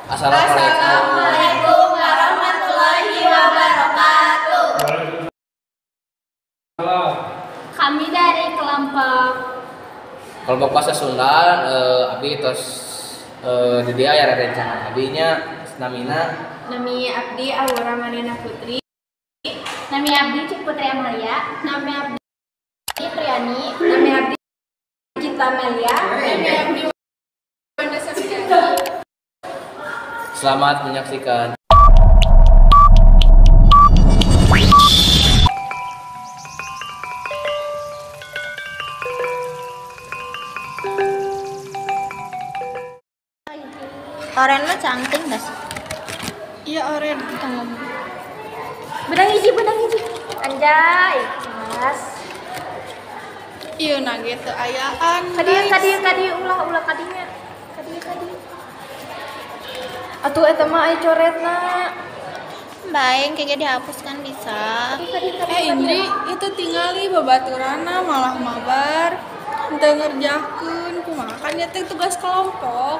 Assalamualaikum warahmatullahi wabarakatuh. Kami dari kelompok bahasa Sunda, abdi tos di dia aya rerencangan abinya namina Nami abdi Aura Marina Putri. Nami abdi Cik Putri Amalia. Nami abdi Triani. Nami abdi Cinta Melia. Nami abdi Wanda Safiani. Selamat menyaksikan. Oren mah cantik gak sih? Iya oren, kita ngomong. Benang hiji, benang hiji. Anjay, kelas. Iya nage teu ayaan. Kadieu, kadieu, kadieu, ulah ulah kadinya. Kadieu, kadieu. Atuh eta mah aya coretna. Baik, kayaknya dihapus kan bisa. Eh Indri, itu tingali babaturana malah mabar. Henteu ngerjakeun kumaha kan ieu teh tugas kelompok.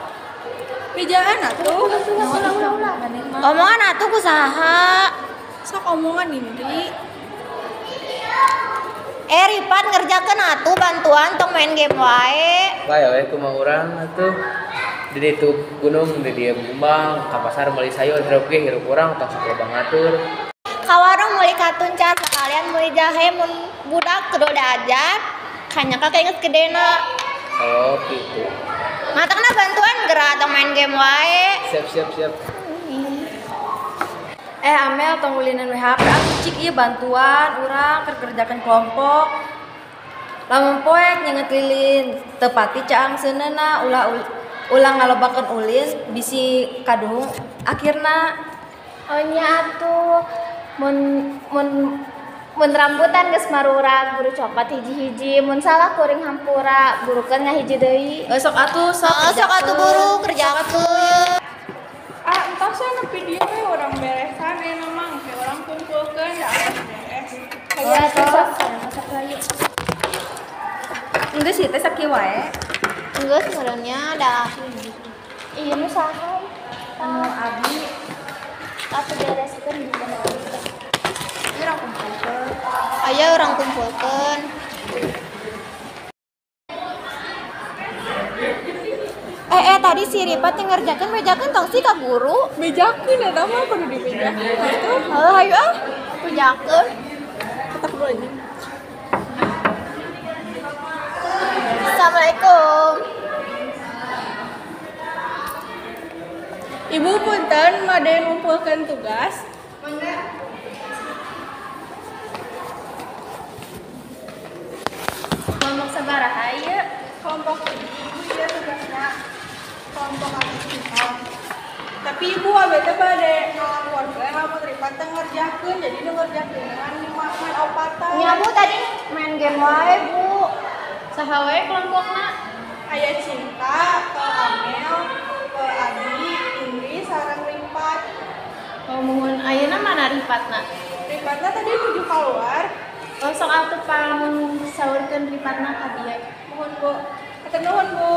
Bejaan atuh. Omongan atuh ku saha? Sok omongan Indri. Eh Ripat ngerjakeun atuh bantuan tong main game wae. Bae we kumaha urang atuh. Di ditu gunung di dieu bumbang ka pasar meuli sayur hirup ge hirup urang tong sok loba ngatur. Ka warung meuli katuncar sakalian meuli jahe mun budak kudu diajar. Kanyaka keinget gedena. Oh gitu. Matakna bantuan gerak atau main game wae. Siap siap siap. Eh Amel tong ulinan we HP atuh cik ieu bantuan urang keur kerjakeun kelompok. Lamun poek nyenget lilin tepati caang seuneuna ulah ulah ngalobakeun ulin bisi kaduhung akhirna. Oh nya atuh mun mun mun rambutan geus marura buru cokot hiji-hiji mun salah kuring hampura burukeun ngahiji deui. Sok atuh sok. Oh, sok atuh buru kerjakeun. Ah entos we nepi dieu we urang beresan ayeuna mah engke urang kumpulkeun da atos beres. Hayu atuh sok sok hayu. Geus ieu teh sakieu wae. Geus meureunnya da. Ieu nu saha? Anu abi atuh bereskeun di mana teh. Urang kumpulkeun. Ayo urang kumpulkeun. Tadi si Ripat yang ngerjakeun bejakeun tong sih ka guru. Bejakeun eta mah kudu dibejakeun atuh. Heuh hayu ah. Bejakeun. Tetap dulu aja. Assalamualaikum. Ibu punten made ngumpulkeun tugas. Mangga. Kelompok sabaraha ieu? Kelompok ibu ieu tugasna kelompok abdi. Tapi ibu abdi teh bade ngalaporkeun lamun Ripat teh ngerjakeun jadi nu ngerjakeun ngan ngan opatan. Nya Bu tadi main game wae Bu. Saha wae kelompokna? Aya Cinta, ke Amel, ke Abi, Indri sareng Ripat. Oh muhun ayeuna mana Ripatna? Ripatna tadi nuju keluar. Oh sok atuh pang saurkeun Ripatna ka dieu. Muhun Bu. Hatur nuhun Bu.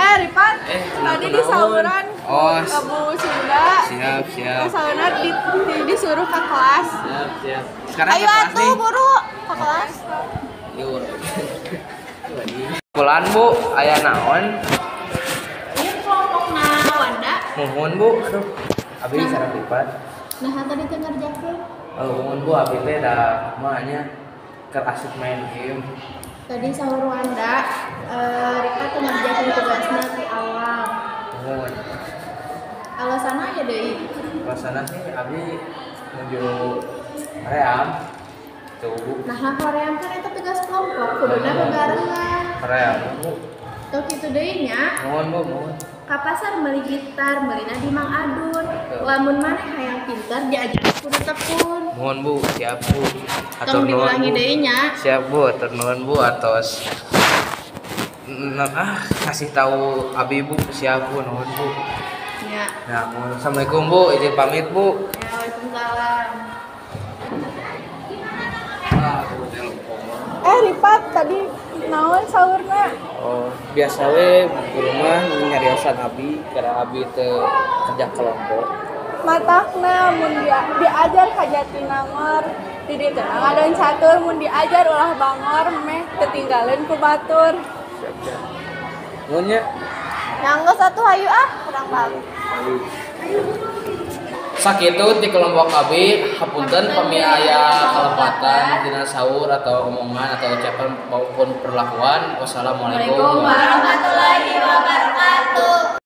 Eh Ripat, tadi di sauran oh, Bu Sunda. Siap, siap. Sauran disuruh ke kelas. Siap, siap. Sekarang ayo atuh buru ke kelas. Yuk. Pulan Bu, aya naon? Ieu kelompokna Wanda. Muhun Bu. Aduh, abi sareng Ripat. Nah, tadi teh ngerjakeun. Oh, muhun Bu, abi teh da kumaha nya keur asik main game. Tadi sahur Wanda, Ripat teh ngerjakeun tugasna ti awal. Muhun. Alasanna aya deui. Alasanna sih abi nuju hoream. Tuh Bu. Nah, hoream kan eta tugas kelompok, kuduna bebarengan. Hoream Bu. Tuh kitu deui nya. Muhun Bu, muhun. Ka pasar meuli gitar, meulina di Mang Adun. Lamun maneh hayang pinter diajar kudu tekun. Muhun Bu, siap Bu. Tong diulangi deui nya. Siap Bu, hatur nuhun Bu atos ngasih tahu abi Bu, siap Bu, nuhun Bu. Ya. Nah, assalamualaikum Bu, izin pamit Bu. Ya, waalaikumsalam. Eh Ripat tadi Naon saurna? Oh, biasa we guru mah nyariosan abi karena abi teu kerja kelompok. Matakna mun diajar ka Jatinangor di ditu ngadon catur, mun diajar ulah bangor meh ketinggalan ku batur. Siap, siap. Nuhun nya. Nyanggo satu hayu ah, kurang balik. Sakitu ti kelompok abi, hapunten pami aya kalepatan dina saur atau omongan atau ucapan maupun perlakuan. Wassalamualaikum warahmatullahi wabarakatuh.